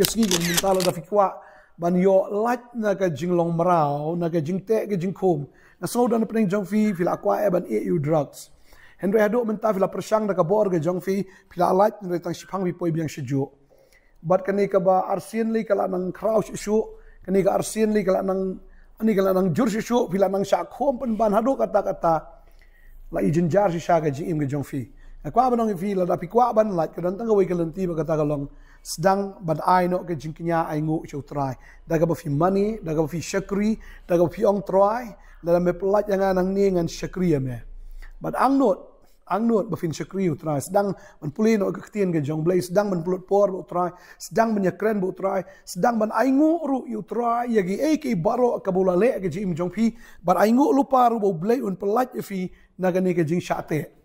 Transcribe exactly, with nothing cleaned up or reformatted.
Ka sngi ka mynta lada phi kwah ban ïoh lait na ka jinglong mraw, na ka jingteh ka jingkhum, nga sngew don hapdeng jong phi, phi la kwah eh ban ïeh ïa u drugs. Hynrei haduh mynta phi la pyrshang da ka bor ka jong phi, phi la lait, hynrei tang shiphang phi poi biang shajuh. Bad kane kaba arsien lei ka la nang khraw shuh shuh, kane ka arsien lei ka la nang, ani ka la nang jur shuh shuh, phi la nang shah khum pynban haduh katta katta. La i jynjar shisha ka jingim ka jong phi. Nga kwah ban ong ïa phi, lada phi kwah ban lait, ka don tang kawei ka lynti bad kata ka long, sdang ban ai noh ka jingkñia ainguh sha u Trai. Da kaba phi mane, da kaba phi shakri, da kaba phi ong, Trai, lada me pyllait ïa nga nangne ngan shakri ïa me. Bad angnud, angnud ba phin shakri ïa u Trai, sdang ban pule noh ka ktien ka jong u Blei, sdang ban pynlut por bad u Trai, sdang ban ïakren bad u Trai, sdang ban ainguh ruh ïa u Trai ïa kiei kiei baroh kaba u la leh ha ka jingim jong phi. Bad ainguh lypa ruh ba u Blei un pyllait ïa phi na kane ka jingshah teh.